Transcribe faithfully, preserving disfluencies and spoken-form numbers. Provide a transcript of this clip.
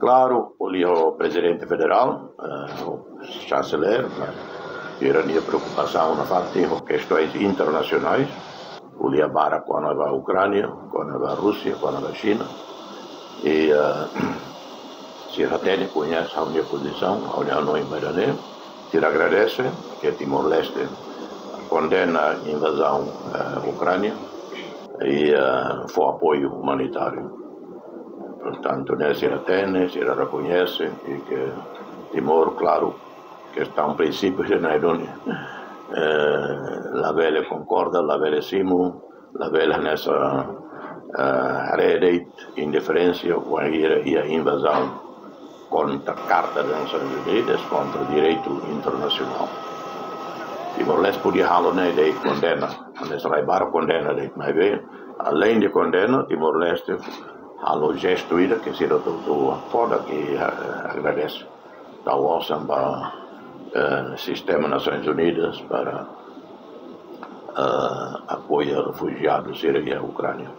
Klaru, ko'alia ho prezidente federál, eh, ho chanceler, mas sira-nia preokupasaun nafatin ho kestoens internasionais. Ko'alia barak kona-ba Ukránia, kona-ba Rúsia, kona-ba Xina. I, eh, sira hatene, koñese ha'u-nia pozisaun, ha'u-nia hanoin ba ida-ne'e. Sira agradese ke Timor-Leste kondena invazaun, eh, Ukránia i, eh, fó apoiu umanitáriu. Portantu, ne'e sira hatene, sira rekoñese i ke Timor, klaru, kestaun prinsípiu sira-ne'e duni, eh, labele konkorda, labele simu, labele hanesan, eh, haree de'it indiferénsia bainhira iha invazaun kontra Karta das Nações Unidas, kontra direitu internasionál. Timor-Leste podia halo ne'e de'it, kondena, hanesan rai barak kondena de'it, maibé, além de kondena, Timor-Leste halo jestu ida ke sira hotu-hotu hakfodak i, eh, agradese. Tau osan ba, eh, sistema Nações Unidas para, eh, apoia refujiadu sira iha Ukránia.